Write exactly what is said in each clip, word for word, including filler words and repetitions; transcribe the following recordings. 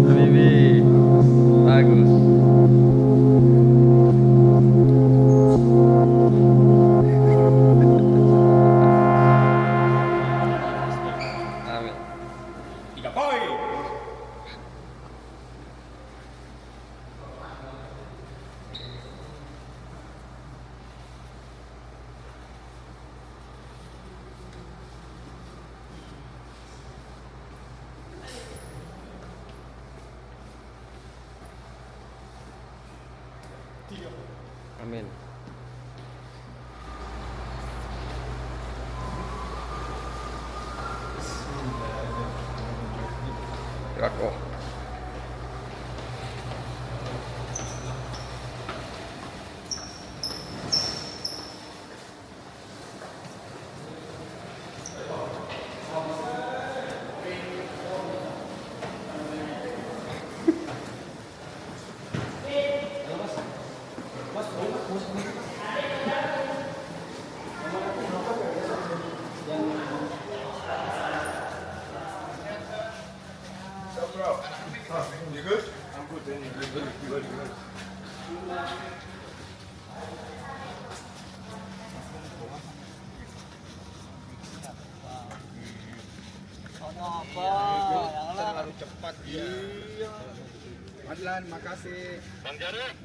Habibi, bagus. Amin. Tiga poin. Amin. Rako. You good? I'm good, thank you. Good, good, good. Terlalu cepat dia. Iya. Adlan, makasih. Bang Jared.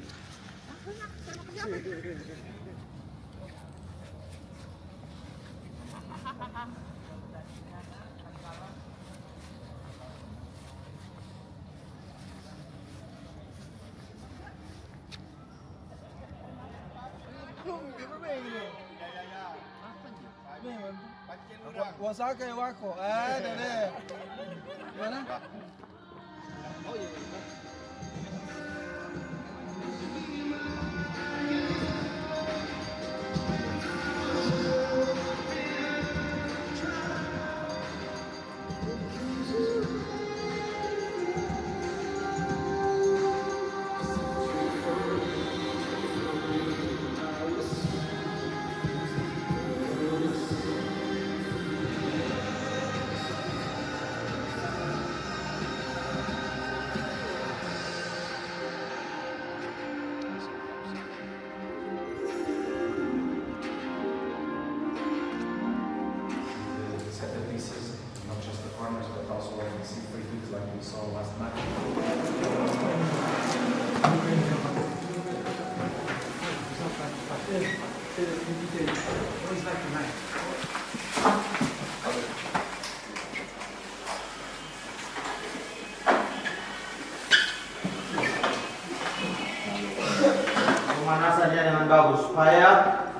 Wasaka ya wako. Ah, deh, deh. Mana? The set pieces, not just the corners, but also like the C three feet like we saw last night. Pemanasannya dengan bagus, supaya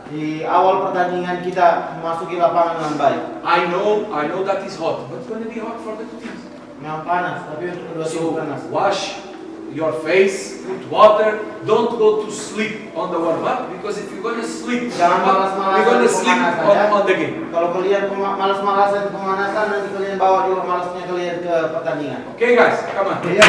di awal pertandingan kita memasuki lapangan dengan baik. I know, I know that is hot, but it's gonna be hot for the two teams. Memang panas, tapi untuk kedua tim So, panas. Wash your face, put water, don't go to sleep on the warm up, because if you're gonna sleep, Jangan malas-malasan you're gonna di sleep pemanasan, on, ya. on the game. Kalau kalian pema-, malas-malasan di pemanasan, nanti kalian bawa juga malasnya kalian ke pertandingan. Okay, guys, come on. Iya.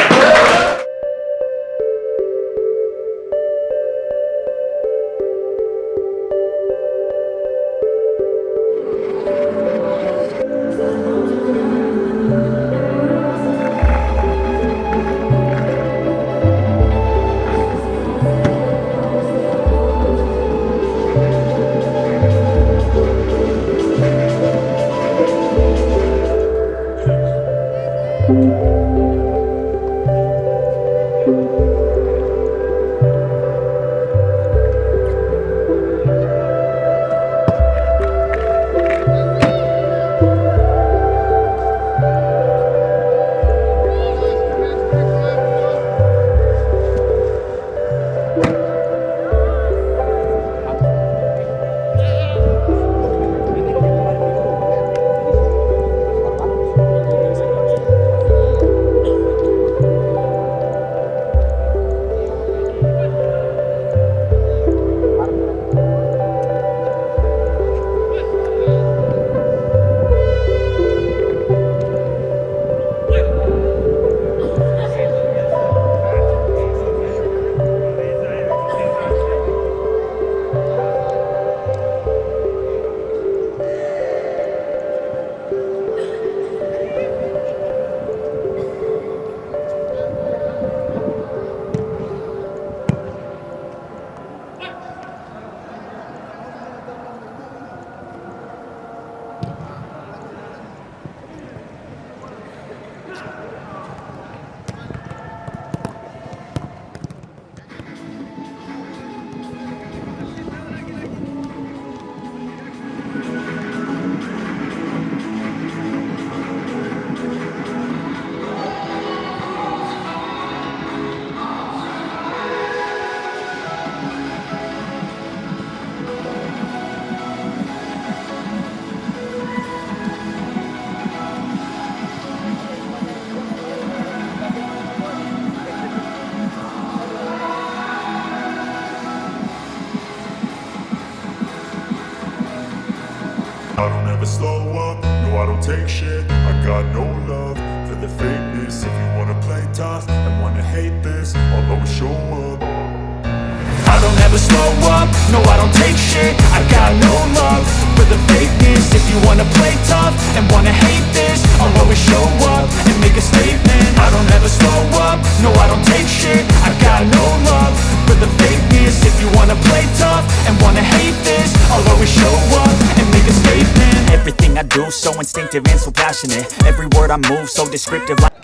Never slow up, no, I don't take shit. I got no love for the fakeness. If you wanna play tough and wanna hate this, I'll always show up. I don't ever slow up, no, I don't take shit. I got no love for the fakeness. If you wanna play tough and wanna hate this, I'll always show up and make a statement. I don't ever slow up, no, I don't take shit. I got no love for the fakeness. If you wanna play tough and wanna hate this, I'll always show up and make a statement. Everything I do so instinctive and so passionate. Every word I move so descriptive, like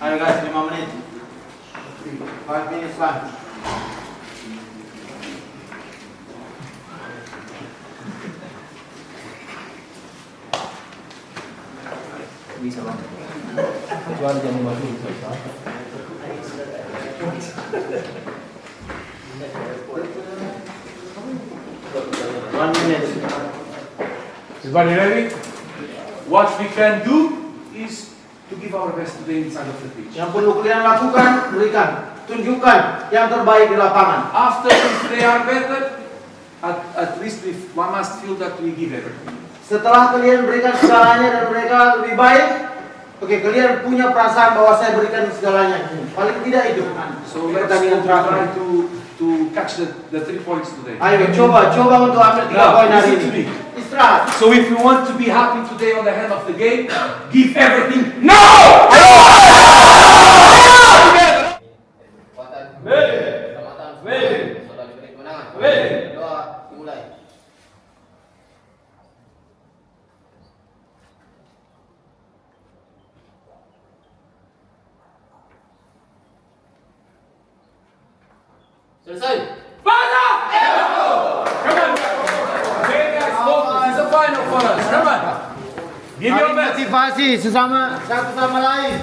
Ayo guys, lima menit. Five minutes left. Bisa, Bang. Kecuali jam lima belas bisa, Bang. One minute. Everybody ready? What we can do is to give our best today inside of the pitch. Yang perlu kalian lakukan, berikan, tunjukkan yang terbaik di lapangan. After, if they are better, at, at least we, one must feel that we give everything. Setelah kalian berikan segalanya dan mereka lebih baik, oke, kalian punya perasaan bahwa saya berikan segalanya. Paling tidak itu. So let's try to, to catch the, the three points today. Ayo, coba, coba untuk ambil tiga poin hari ini. Now, listen to me. Istirahat. So if you want to be happy today on the end of the game, give everything now! Kekuatan, keselamatan, saudara diberi kemenangan. Doa dimulai. Selesai. Bata! Come on. Okay, guys, focus. It's a final for us. Come on. Give your best. Motivasi sesama, satu sama lain.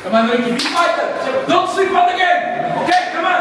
Come on, Ricky, be fighter. Don't sleep on the game. Okay, come on.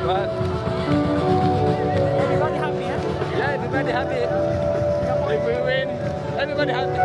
Everybody happy, ya? Yeah, everybody happy. If we win, everybody happy.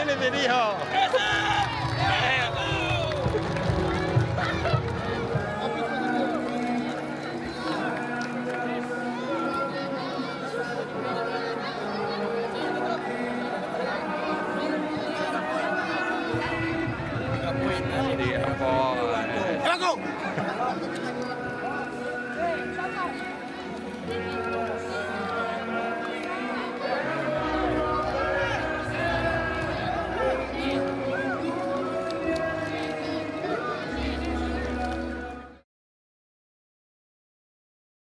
Ini video.